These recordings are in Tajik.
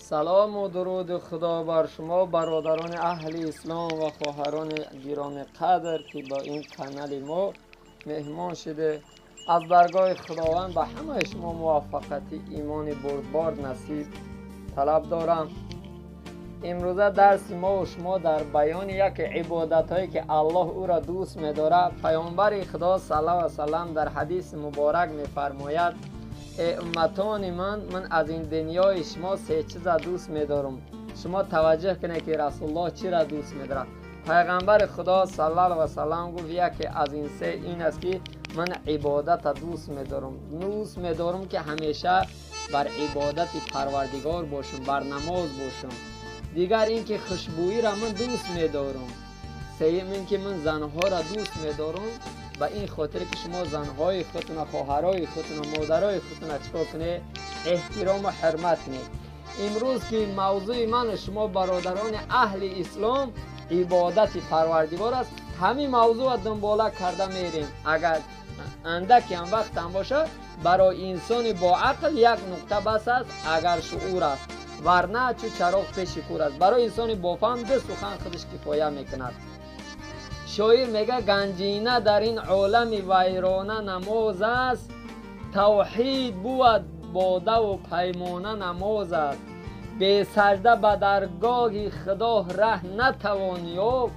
Салому дуруди Худо бар шумо, бародарони аҳли ислом ва хоҳарони гиромиқадр, ки ба ин канали мо меҳмон шуда. Аз даргоҳи Худованд ба ҳамаи шумо муваффақияти, имони бурдбор насиб талаб дорам. Имрӯза дарси мо ва шумо дар баёни яке ибодатҳое, ки Аллоҳ ӯро дӯст медорад. Паёмбари Худо саллаллоҳу алайҳи васаллам дар ҳадиси муборак мефармояд: «Э умматони ман, ман аз ин дунёи шумо се чиза дӯст медорам». Шумо таваҷҷӯҳ кунед, ки Расулуллоҳ чиро дӯст медорад. Пайғамбари Худо саллаллоҳу алайҳи васаллам гуфт: яке аз ин се ин аст, ки ман ибодата дӯст медорам, дӯст медорам, ки ҳамеша бар ибодати Парвардигор бошам, бар намоз бошам. Дигар ин ки хушбӯиро ман дӯст медорам. Сеюм ин ки ман занҳоро дӯст медорам, ба ин хотире ки шумо занҳои худтона, хоҳарои худтона, модарои худтона чикор кунед? Эҳтирому ҳурмат кунед. Имрӯз ки мавзӯи ману шумо, бародарони аҳли ислом, ибодати Парвардигор аст, ҳамин мавзӯъро дунбола карда мерем. Агар андаке ҳам вақтам бошад, барои инсони боақл як нуқта бас аст, агар шуур аст, варна чу чароғ пеши кӯр аст. Барои инсони бофаҳм ду сухан худаш кифоя мекунад. Шоир мега: «Ганҷина дар ин олами вайрона намоз аст, тавҳид бувад бодаву паймона намоз аст. Бесажда ба даргоҳи Худо раҳ натавонӣ ёфт,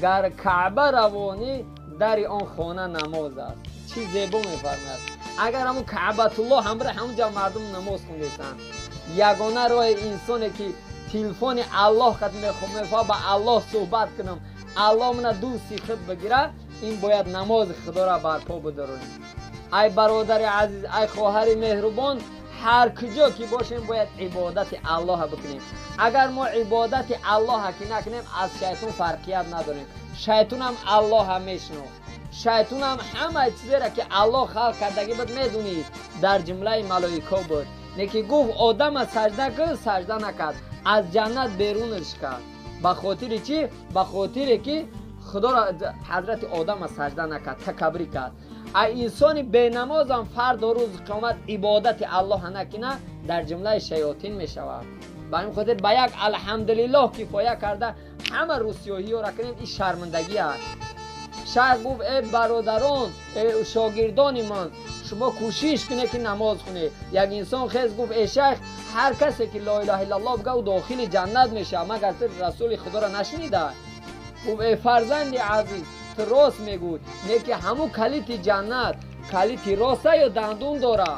гар Каъба равонӣ, дари он хона намоз аст». Чӣ зебо мефармояд! Агар ҳамун Каъбатуллоҳ ҳамра, ҳамунҷа мардум намоз хондесанд. Ягона роҳи инсоне, ки телефони Аллоҳ қад мехоҳад ба Аллоҳ суҳбат кунам, Аллоҳ мана дӯсти худ бигира, ин бояд намози Худоро барпо бидорем. Ай бародари азиз, ай хоҳари меҳрубон, ҳар куҷо ки бошем, бояд ибодати Аллоҳа бикунем. Агар мо ибодати Аллоҳа ки накунем, аз шайтон фарқият надорем. Шайтонам Аллоҳа мешинохт, шайтонам ҳамаи чизеро, ки Аллоҳ халқ кардагӣ буд, медонист, дар ҷумлаи малоико буд. Лекин гуфт: «Одама сажда кун», сажда накард, аз ҷаннат берунаш кард. Ба хотири чӣ? Ба хотире ки Худоро, ҳазрати Одама сажда накард, такаббурӣ кард. А инсони бенамозам фардо рӯзи қиёмат ибодати Аллоҳа накуна, дар ҷумлаи шаётин мешавад. Ба ҳамин хотир ба як алҳамдулиллоҳ кифоя карда, ҳама рӯсиёҳиёра кунем, ин шармандагӣ аст. Шайх гуфт: «Э бародарон, э шогирдони ман, шумо кӯшиш кунед, ки намоз хунед». Як инсон хез гуфт: «Э шайх, ҳар касе ки ло илаҳа иллаллоҳ бигӯяд, ӯ дохили ҷаннат мешавад, магар ту расули Худоро нашнида?» Гуфт: «Э фарзанди азиз, ту рост мегӯй, не ки ҳамун калити ҷаннат калити роста ё дандун дора?»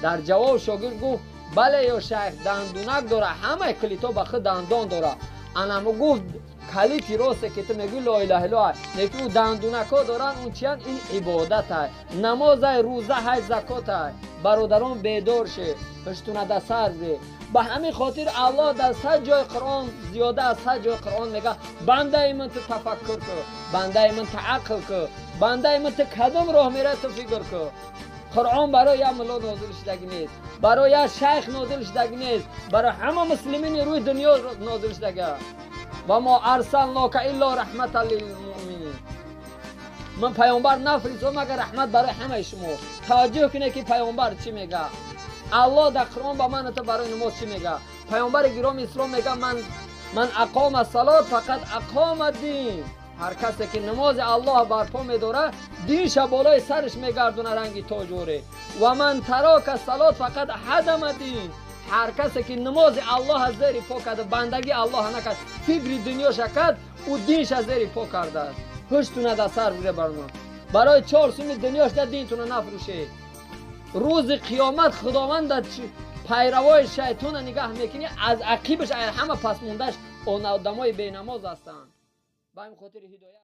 Дар ҷавоб шогирд гуфт: «Бале, ё шайх, дандунак дора, ҳамаи калитҳо ба худ дандон дора». Анаму гуфт: «Калити росте, ки ту мегӯӣ, ло илаҳа иллаллоҳ, лекин ӯ дандунакҳо доранд, он чиянд? Ин ибодатай, намозай, рӯзаҳай, закотай». Бародарон, бедор ше, ҳуштуна да сар зе. Ба ҳамин хотир Аллоҳ дар 100 ҷои Қуръон, зиёда аз 100 ҷои Қуръон мега: «Бандаи ман, ту тафаккур ку, бандаи ман, ту ақл ку, бандаи ман, ту кадом роҳ меравӣ, ту фикр ку». Қуръон барои як мулло нозил шудагӣ нест, барои як шайх нозил шудагӣ нест, барои ҳама муслимини рӯи дунё нозил шудага. «Ва мо арсалнока илло раҳматан лилмуъминин». Ман паёмбар нафиристодам, магар раҳмат барои ҳамаи шумо. Таваҷҷӯҳ кунед, ки паёмбар чӣ мега. Аллоҳ дар Қуръон ба ман ту барои намоз чӣ мега? Паёмбари гироми ислом мега: «Ман ақома салот фақад ақома дин». Ҳар касе ки намози Аллоҳ барпо медорад, динша болои сараш мегардона ранги тоҷоре. «Ва ман тарока салот фақад ҳадама дин». Ҳар касе ки намози Аллоҳ зери по карда, бандагӣ Аллоҳ накард, фикри дунёша кард, ӯ динша зери по кардааст. Ҳуштуна дар сар бигире, барно барои 4 суми дунёшда динтуна нафрӯшед. Рӯзи қиёмат Худованд пайравои шайтона нигаҳ мекунӣ, аз ақибаш ҳама пасмондаш он одамои бенамоз ҳастанд. Ба ҳамин хотир ҳидоят.